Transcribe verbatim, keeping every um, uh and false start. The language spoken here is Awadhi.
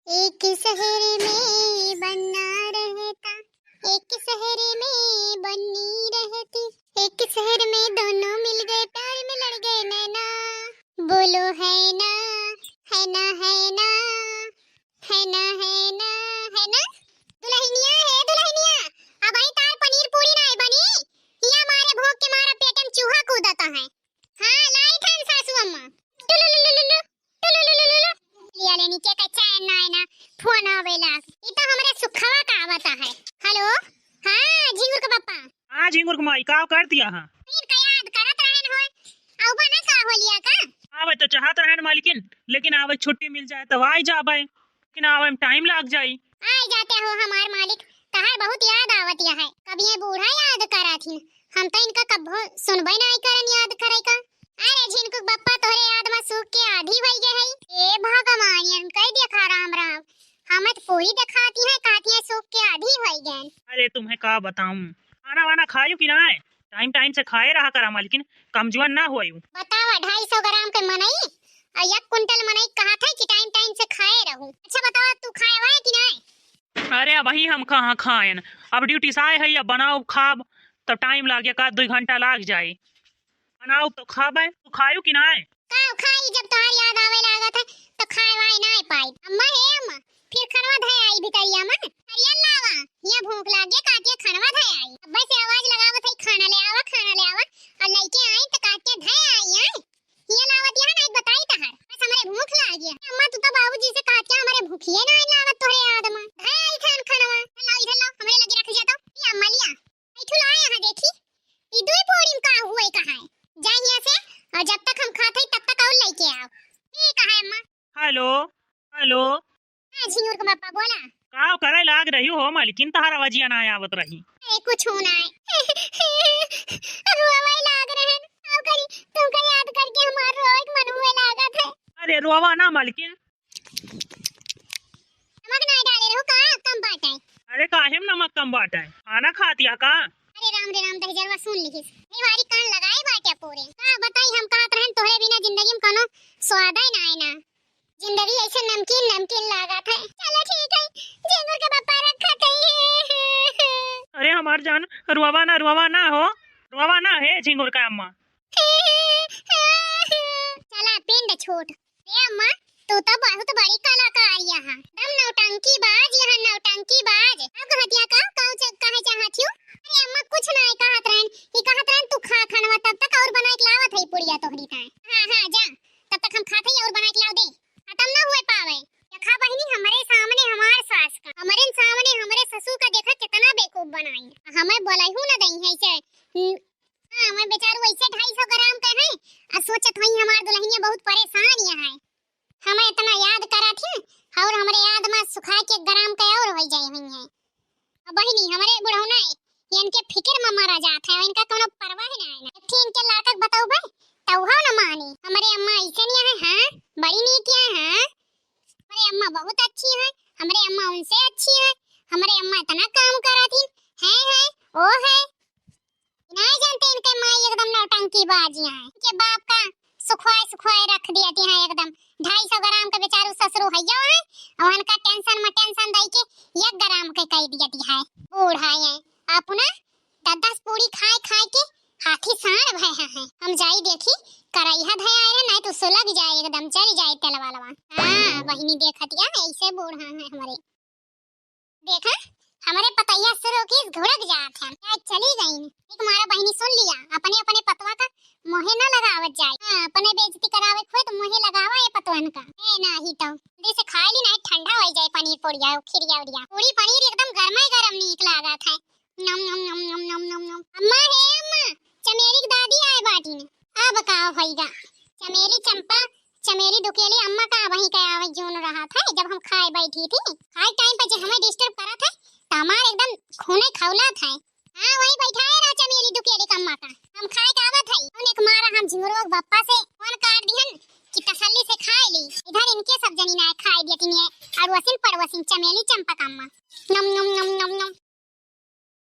एक शहर में बन्ना रहता, एक शहर में बन्नी रहती, एक शहर में दोनों मिल गए, प्यार में लड़ गए नैना। बोलो है ना, है ना, है ना, है ना, है ना, है ना? दुलहिनिया, हे दुलहिनिया, अबहीं तार पनीर पूरी नाई बनी, हिया मारे भूख के मारा पेट में चूहा कूदता है। हाँ, लाई थान सासू अम्मा। टुलुलुलुलुलु, टुलुलुलुलुलु। लिया लेनी के कच्चा है ना, है ना, फोन आवेला। ई तो हमरे सुखवा का आवता है। हेलो, हाँ, झिंगुर के पप्पा। हाँ, झिंगुर के माई, का कर दिया हाँ? फिर का याद करत रहन होय? आउबा ना का हो लिया का? आवे तो चाहत रहन मालकिन, लेकिन आवे छुट्टी मिल जाए तो आई जाबे। लेकिन आवे में टाइम लाग जाई। आई जाते हो हमार मालिक, तहार बहुत याद आवत है। कब ये बूढ़ा याद कराथिन, हम तो इनका कब्बो सुनबे नाई करन याद करे का। अरे झिनकुक बप्पा, तोहरे याद में सूख के आधी होई गए है। ए भगवान, इनका ही देखा राम राम, हमें तो पूरी दिखाती है, कहती है सूख के आधी होई गए। अरे तुम्हें का बताऊं, खाना वाना खायू कि ना? टाइम टाइम से खाए रहा करा मालकिन, कमजुआन ना होयू। बतावा, ढाई सौ ग्राम के मनई और एक कुंटल मनई कहा था कि टाइम टाइम से खाए रहू। अच्छा बतावा, तू खाए हुआ है कि नहीं? अरे अबहीं हम कहाँ खाएन, अब ड्यूटी से आए है, अब बनाओ खाब, तब टाइम लागे, का दुई घंटा लाग जाए। बनाओ तो खाबे, तू खायू कि नाय? का खाई, जब तोहार याद आवे लागत है तो खाए वाए नाय पाई। अम्मा हे अम्मा, फिर खनवा धय आई भितरिया में। अरे लावा, हिया भूख लागे, काटिया खनवा धय आई। अब्बे से आवाज लगावत है, खाना ले आवा, खाना ले आवा। और लइके आई तो काटिया धय आई, आई। हिया लावत यहाँ नाय बताई तहार। बस हमरे भूख लागे। अम्मा तू तो बाबूजी से काटिया हमरे भूखिए नाय लागत तोहरे याद में। धय आई खान खनवा। लाओ इधर लाओ, हमरे लगे रख जाता। ये अम्मा लिया। बैठू ला यहाँ देखी, ई दुई पोड़ी में का हुए कहा है? जा हियाँ से, और जब तक हम खात हई तब तक और लइके आओ। ठीक है अम्मा। हेलो, हेलो। हाँ झिंगुर के पप्पा बोला। का करे लाग रही हो मालकिन, तहार आवाजिया ना आवत रही। अरे कुछ हो ना है। रोवे लाग रहन। का करी, तुमका याद करके हमार रोए के मन हुए लागत है। अरे रोवा ना मालकिन, नमक नाय डाले रहो का, कम बाटे। अरे काहे में नमक कम बाटे? खाना खातिया का? अरे राम रे राम, दहिजरवा सुन लिहिस। ए वारी कान लगाए बाटे पूरे। का बताई, हम कहत रहन तोहरे बिना जिंदगी में कोनो स्वाद ही ना आए ना। जिंदगी ऐसे नमकीन नमकीन लागत है। चलो ठीक है, झिंगुर के पप्पा रखत है। अरे हमार जान, रुआवा ना, रुआवा ना हो, रुआवा ना हे झिंगुर का अम्मा। चला पिंड छूट। ए अम्मा, तू तो बहुत बड़ी कलाकार यहाँ। दम नौटंकी बाज यहाँ, नौटंकी बाज। अब कहतिया का, का च-, कहे चाहत हूँ? अरे अम्मा, कुछ ना कहत रहन, ई कहत रहन तू खा खानवा, तब तक और बनाए के लावत है पुड़िया तोहरी ताए। हाँ, हाँ, जा, तब तक हम खात है और बनाए के लाव दे। खत्म ना हुए पावे। देखा बहिनी, हमरे सामने हमार सास का, हमरे सामने हमरे ससुर का देखा कितना बेवकूफ बनाई। हमें बोलहू ना दई है इसे। हम्म, हाँ, मैं बेचारू ऐसे ढाई सौ ग्राम के हैं, आ सोचत हई हमार दुल्हनिया बहुत परेशान यहाँ है। हमें इतना याद करा थी, और हमरे याद में सुखा के ग्राम के और हो जाए हुई है। अब बहिनी, हमरे बुढ़ौना है, ये इनके फिक्र में मरा जात है, इनका कोनो परवाह ना है ना। फिर इनके लाकर बताओ भाई, तब हो ना मानी। हमरे अम्मा ऐसे नहीं है, हाँ, बड़ी नीक है, हाँ। हमरे अम्मा बहुत अच्छी है, हमरे अम्मा उनसे अच्छी है, हमरे अम्मा इतना काम करा थी, है, है, ओ है। नाहीं जानते इनके माई एकदम नौटंकी बाज है। इनके बाप का सुखवाए सुखवाए रख दिया थी है एकदम। ढाई सौ ग्राम के बेचारू ससुर हैया है, और उनका टेंशन में टेंशन दई के एक ग्राम के कह दिया थी है। बूढ़ा है, अपना दस दस पूरी खाए खाए के हाथी साढ़ भय है। हम जाई देखी, करैहा धय आए रहे, नाहीं तो सुलग जाए एकदम, चल जाए तेलवा लवा। हाँ, बहिनी देखतिया ऐसे बूढ़ा है हमरे। देखा, हमरे पतैया शुरू की घुड़क जात है। आज चली गई। एक मारा बहिनी सुन लिया, अपने अपने पतवा का मोहे न लगावत जाए। हाँ, अपने बेइज्जती करावे खोए तो मोहे लगावा ये पतवन का। ए नाही तो, जैसे खाए ली ना ठंडा हो जाए पनीर पुड़िया, खिरिया उड़िया। पूरी पनीर एकदम गरमे गरम नीक लागत है। नम नम नम नम नम नम नम। अम्मा हे अम्मा, चमेली की दादी आए बाटी ने। अब का होइगा? चमेली चंपा, चमेली दुकेली अम्मा का वहीं के आवे जून रहा था जब हम खाए बैठी थी। खाए टाइम पे जे हमें डिस्टर्ब करा था तो हमार एकदम खूने खौला था। हाँ, वहीं बैठाए रहा चमेली दुकेली का अम्मा का। हम खाए के आवत हई। उन्हें के मारा हम झिंगुरवा के बप्पा से फोन काट दिहन कि तसल्ली से खाए ली। इधर इनके सब जनी ना खाए दिया तिनिए। अड़वसिन पड़वसिन चमेली चंपा का अम्मा। नम नम नम नम नम।